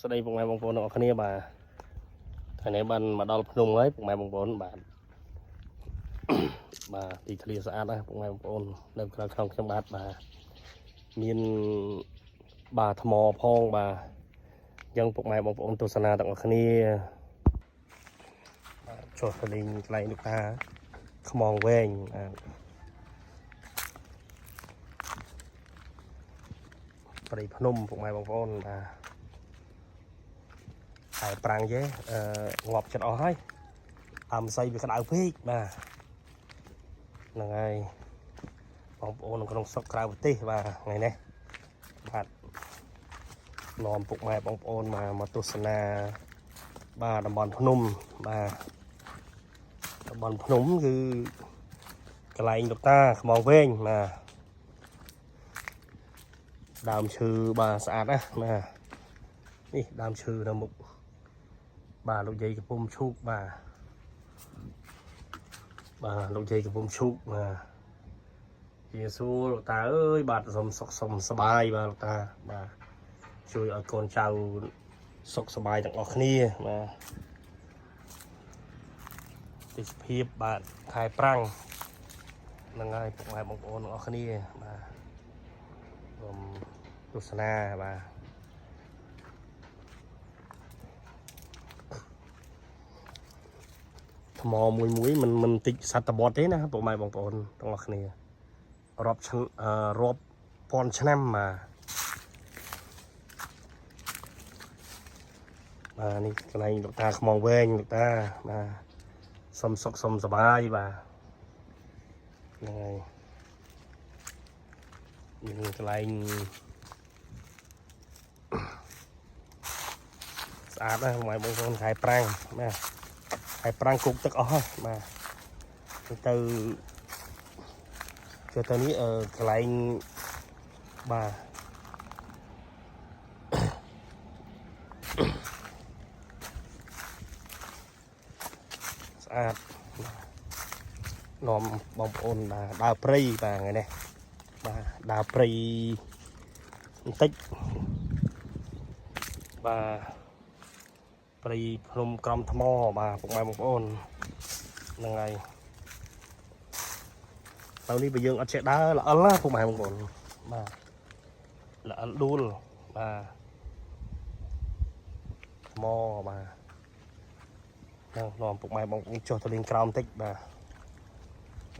ស្ដីពុកម៉ែបងប្អូនទាំងអស់គ្នាបាទថ្ងៃនេះបានមកដល់ភ្នំហើយពុកម៉ែបងប្អូនបាទ បាទទីធ្លាស្អាតណាស់ពុកម៉ែបងប្អូននៅក្រៅក្នុងខ្ញុំបាទបាទមានបាទថ្មផងបាទអញ្ចឹងពុកម៉ែបងប្អូនទស្សនាទាំងអស់គ្នាបាទចុះទៅលេងកន្លែងលោកតាខ្មងវែងបាទព្រៃភ្នំពុកម៉ែបងប្អូនបាទ ហើយប្រាំងយេអឺងាប់ចិត្តអស់ហើយអមសីវាក្តៅពេកបាទហ្នឹងហើយបងប្អូននៅក្នុងស្រុកក្រៅប្រទេសបាទថ្ងៃនេះបាទនាំពុកម៉ែបងប្អូនមកមកទស្សនាបាទតំបន់ភ្នំបាទតំបន់ភ្នំគឺកន្លែងលោកតាខ្មងវែងបាទដើមឈើបាទស្អាតណាស់បាទនេះដើមឈើនៅមុខ បាទលោកយាយកំពុងឈូកបាទបាទលោកយាយកំពុងឈូកបាទជាសួរលោកតាអើយបាទសូមសុខសូមសប្បាយបាទលោកតាបាទជួយឲ្យកូនចៅសុខសប្បាយទាំងអស់គ្នាបាទទេសភាពបាទខែប្រាំងហ្នឹងហើយពុកម៉ែបងប្អូនទាំងអស់គ្នាបាទសូមទស្សនាបាទ ថ្មមួយមួយមិនមិនតិចសត្វតបត់ទេណាពុកម៉ែបងប្អូនទាំងអស់គ្នារាប់ឆ្នាំអឺរាប់ពាន់ឆ្នាំបាទបាទនេះកន្លែងលោកតាខ្មងវែងលោកតាបាទសុំសុខសុំសប្បាយបាទហ្នឹងហើយនេះកន្លែងស្អាតណាស់ពុកម៉ែបងប្អូនខែប្រាំងបាទ ហើយប្រាំងគុកទឹកអស់ហើយបាទទៅចូលទៅនេះអឺកន្លែងបាទស្អាតនាំបងប្អូនបាទដើរព្រៃបាទថ្ងៃនេះបាទដើរព្រៃបន្តិចបាទ ព្រៃភ្នំក្រំថ្មបាទពុកម៉ែបងប្អូនហ្នឹងហើយទៅនេះបើយើងអត់ចេះដើរល្អិលណាពុកម៉ែបងប្អូនបាទល្អិលដួលបាទថ្មបាទហ្នឹងនាំពុកម៉ែបងប្អូនចុះទៅលេងក្រោមតិចបាទ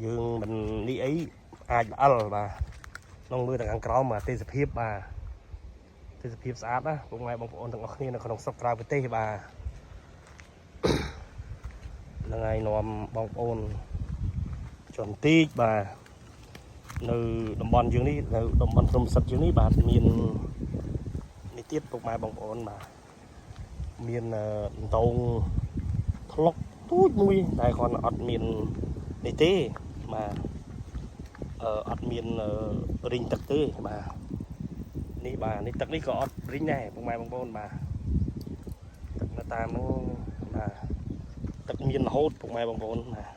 យើងមិននេះអីអាចល្អិលបាទក្នុងមើលទៅខាងក្រោមបាទទេសភាពបាទទេសភាពស្អាតណាពុកម៉ែបងប្អូនទាំងអស់គ្នានៅក្នុងស្រុកក្រៅប្រទេសបាទ ហ្នឹងហើយនាំបងប្អូនចន្ទីកបាទនៅតំបន់យើងនេះនៅតំបន់ភ្នំសិតយើងនេះបាទមាននេះទៀតពុកម៉ែបងប្អូនបាទមានអន្តងថ្លុកទូចមួយតែគាត់អត់មាននេះទេបាទអឺអត់មានរីងទឹកទេបាទនេះបាទនេះទឹកនេះក៏អត់រីងដែរពុកម៉ែបងប្អូនបាទទឹកនៅតាមហ្នឹងបាទ ទឹកមានរហូតពុកម៉ែបងប្អូនបាទ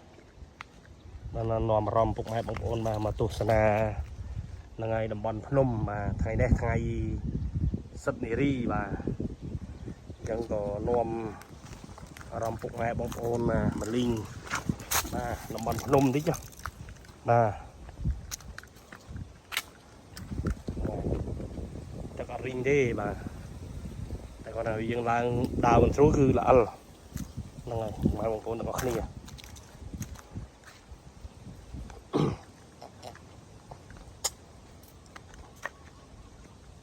បាននាំអារម្មណ៍ពុកម៉ែបងប្អូនបាទមកទស្សនាហ្នឹងហើយតំបន់ភ្នំបាទថ្ងៃនេះថ្ងៃសិទ្ធិនារីបាទអញ្ចឹងក៏នាំអារម្មណ៍ពុកម៉ែបងប្អូនបាទមកលីងបាទតំបន់ភ្នំតិចចុះបាទទឹកអត់រីងទេបាទតែគាត់ថាយើងឡើងដើរមិនស្រួលគឺល្អិល ហ្នឹងហើយម៉ែបងប្អូនទាំងអស់គ្នាក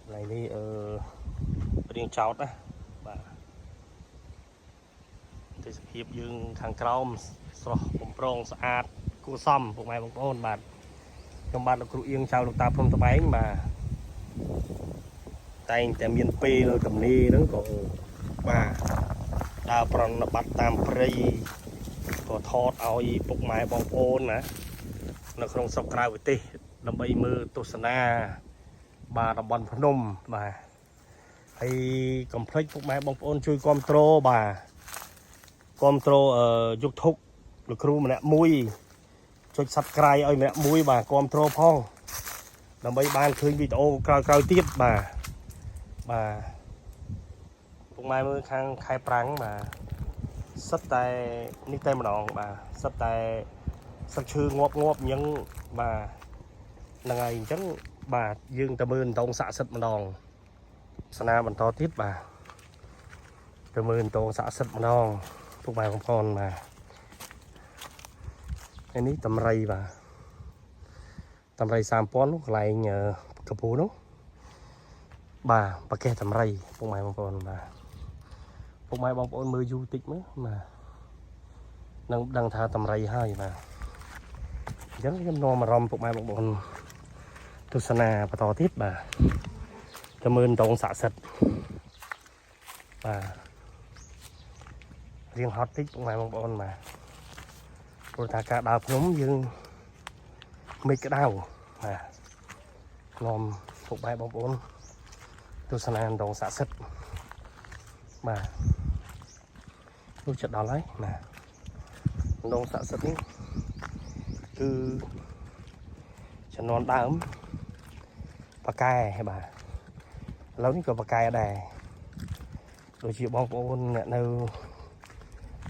ន្លែងនេះអឺរៀងចោតណាបាទទេសភាពយើងខាងក្រោមស្រស់បំប្រងស្អាតគួរសមពុកម៉ែបងប្អូនបាទខ្ញុំបាទលោកគ្រូអៀងចៅលោកតាព្រំតបែងបាទតែងតែមានពេលទំនេរហ្នឹងក៏បាទ ដើរប្រណិប័តតាមព្រៃក៏ថតឲ្យពុកម៉ែបងប្អូនណានៅក្នុងស្រុកក្រៅប្រទេសដើម្បីមើលទស្សនាបាទតំបន់ភ្នំបាទហើយកុំភ្លេចពុកម៉ែបងប្អូនជួយគ្រប់គ្រងបាទគ្រប់គ្រងអឺ YouTube លោកគ្រូម្នាក់មួយចុច Subscribe ឲ្យម្នាក់មួយបាទគ្រប់គ្រងផងដើម្បីបានឃើញវីដេអូក្រោយៗទៀតបាទបាទ ពុក ពុកម៉ែមើលខាងខែប្រាំងបាទសិតតែនេះតែម្ដងបាទសិតតែសឹកឈើងាប់ងាប់អញ្ចឹងបាទហ្នឹងហើយអញ្ចឹងបាទយើងទៅមើលអន្តងស័ក្តិសិទ្ធិម្ដងស្នាបន្តទៀតបាទទៅមើលអន្តងស័ក្តិសិទ្ធិម្ដងពុកម៉ែបងប្អូនបាទហើយនេះតម្រៃបាទតម្រៃ3000នោះកន្លែងកពូនោះបាទប្រកេះតម្រៃពុកម៉ែបងប្អូនបាទពុកម៉ែបងប្អូនមើលយូរតិចមើលបាទនឹងដឹងថាតម្រៃហើយបាទអញ្ចឹងខ្ញុំនាំអារម្មណ៍ពុកម៉ែបងប្អូនទស្សនាបន្តទៀតបាទទៅមើលដងស័ក្តិសិទ្ធិបាទរៀងហត់តិចពុកម៉ែបងប្អូនបាទព្រោះថាការដើរភ្នំយើងមិនក្តៅបាទនាំពុកម៉ែបងប្អូនទស្សនាដងស័ក្តិសិទ្ធិបាទនោះចិត្តដល់ហើយបាទដងស័ក្តិសិទ្ធិនេះគឺចំនួនដើមបកែបាទឥឡូវនេះក៏បកែដែរដូចជាបងប្អូនអ្នកនៅ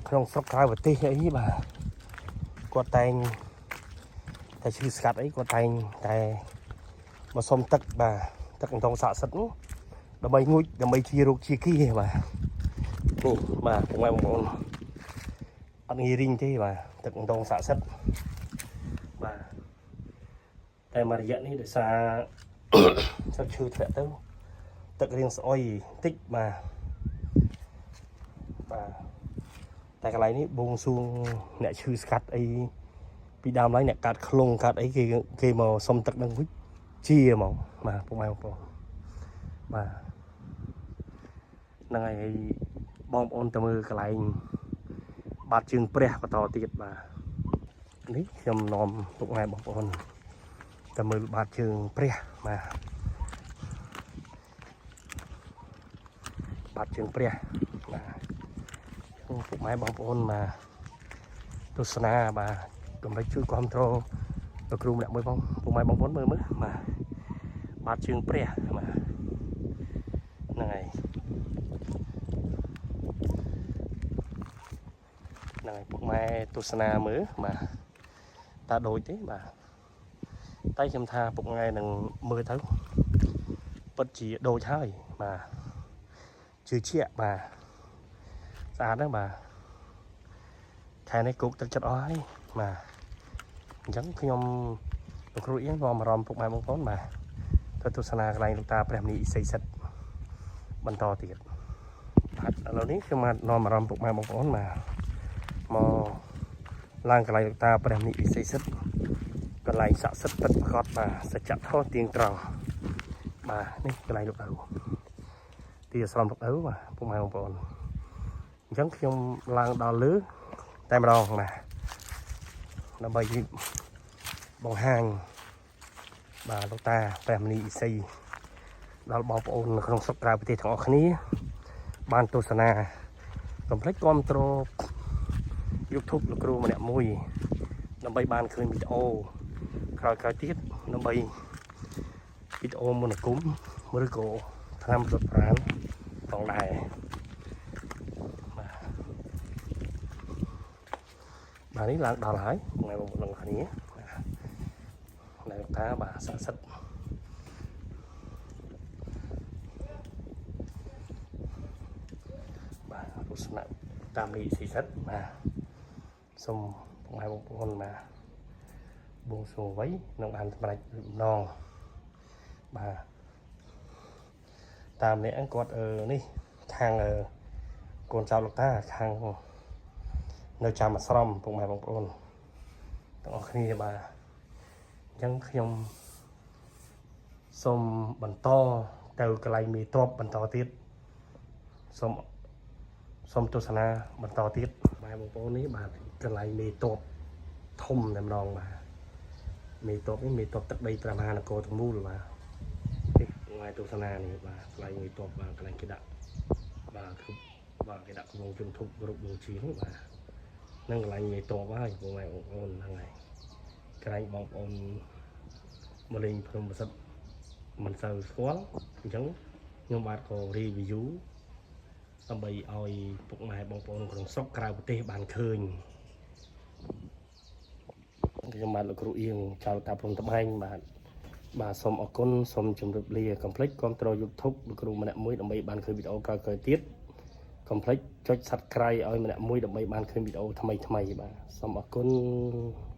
ក្នុងស្រុកក្រៅប្រទេសអីបាទគាត់តែងតែឈឺស្កាត់អីគាត់តែងតែមកសុំទឹកបាទទឹកអន្តងស័ក្តិសិទ្ធិនោះដើម្បីងូចដើម្បីជារោគជាគីបាទនេះបាទពុកម៉ែបងប្អូនអត់ងាយរីងទេបាទទឹកអន្តងស័ក្តិសិទ្ធិបាទតែមួយរយៈនេះដោយសារ ស្លឹកឈើធ្លាក់ទៅទឹករៀងស្អុយតិចបាទបាទតែកន្លែងនេះបួងសួងអ្នកឈឺស្កាត់អីពីដើមឡើយអ្នកកាត់ខ្លងកាត់អីគេគេមកសុំទឹកនឹងវិញជាហ្មងបាទពុកម៉ែបងប្អូនបាទហ្នឹងហើយបងប្អូនទៅមើលកន្លែងបាតជើងព្រះបន្តទៀតបាទនេះខ្ញុំនាំពុកម៉ែបងប្អូនទៅមើលបាតជើងព្រះបាទបាតជើងព្រះបាទពុកម៉ែបងប្អូនបាទទស្សនាបាទកុំភ្លេចជួយគ្រប់គ្រងលោកគ្រូម្នាក់មួយផងពុកម៉ែបងប្អូនមើលមើលបាទបាតជើងព្រះបាទហ្នឹងហើយហ្នឹងហើយពុកម៉ែទស្សនាមើលបាទតើដូចទេបាទតែខ្ញុំថាពុកម៉ែនឹងមើលទៅពិតជាដូចហើយបាទជឿជាក់បាទស្អាតណាស់បាទខែនេះគោកទឹកចិត្តអស់ហើយបាទអញ្ចឹងខ្ញុំលោកគ្រូអៀងនាំអារម្មណ៍ពុកម៉ែបងប្អូនបាទទៅទស្សនាកន្លែងលោកតាព្រះមនីឥសីសិទ្ធបន្តទៀតបាទឥឡូវនេះខ្ញុំបាទនាំអារម្មណ៍ពុកម៉ែបងប្អូនបាទមកឡើងកន្លែងលោកតាព្រះមនីឥសីសិទ្ធកន្លែងស័ក្តិសិទ្ធិពិតប្រាកដបាទសច្ចធម៌ទៀងត្រង់បាទនេះកន្លែងលោកឪទីអាស្រមលោកឪបាទពុកម៉ែបងប្អូនអញ្ចឹងខ្ញុំឡើងដល់លើតែម្ដងបាទដើម្បីបង្ហាញបាទលោកតាព្រះមនីឥសីដល់បងប្អូននៅក្នុងស្រុកក្រៅប្រទេសទាំងអស់គ្នា បានទស្សនាកុំភ្លេចគាំទ្រ YouTube លោកគ្រូម្នាក់មួយដើម្បីបានឃើញវីដេអូក្រោយៗទៀតដើម្បីវីដេអូមន្តអាគមឬក៏ថ្នាំរត់ប្រានផងដែរបាទបាទនេះឡើងដល់ហើយថ្ងៃបងប្អូនទាំងគ្នាបាទនៅតាបាទស័ក្តិសិទ្ធិបាទទស្សនៈតាមនេះស៊ីសិទ្ធិបាទសូមពុកម៉ែបងប្អូនបាទបួងសួងអ្វីនឹងបានសម្រេចម្ដងបាទតាមនេះគាត់អឺនេះខាងអឺកូនចៅលោកតាខាងនៅចាំអាស្រមពុកម៉ែបងប្អូនទាំងអស់គ្នាបាទអញ្ចឹងខ្ញុំសូមបន្តទៅកន្លែងមេតបបន្តទៀតសូមសូមទស្សនាបន្តទៀតបាទបងប្អូននេះបាទកន្លែងមេតបធំតែម្ដងបាទមេតបនេះមេតបទឹកដីព្រះមហានគរទាំងមូលបាទនេះថ្ងៃទស្សនានេះបាទកន្លែងមេតបបាទកន្លែងគេដាក់បាទគ្រប់បាទគេដាក់ក្នុងជនធុបគ្រប់បូជានោះបាទនឹងកន្លែងមេតបហើយបងប្អូនហ្នឹងហើយកន្លែងបងប្អូនមកលេងភ្នំប្រសិទ្ធមិនសូវស្គាល់អញ្ចឹងខ្ញុំបាទក៏ review ដើម្បីឲ្យពុកម៉ែបងប្អូនក្នុងស្រុកក្រៅប្រទេសបានឃើញខ្ញុំបាទលោកគ្រូអៀងចៅតាព្រំត្បែងបាទបាទសូមអរគុណសូមជម្រាបលាកុំភ្លេចគាំទ្រ YouTube លោកគ្រូម្នាក់មួយដើម្បីបានឃើញវីដេអូក្រោយៗទៀតកុំភ្លេចចុច Subscribe ឲ្យម្នាក់មួយដើម្បីបានឃើញវីដេអូថ្មីៗបាទសូមអរគុណ។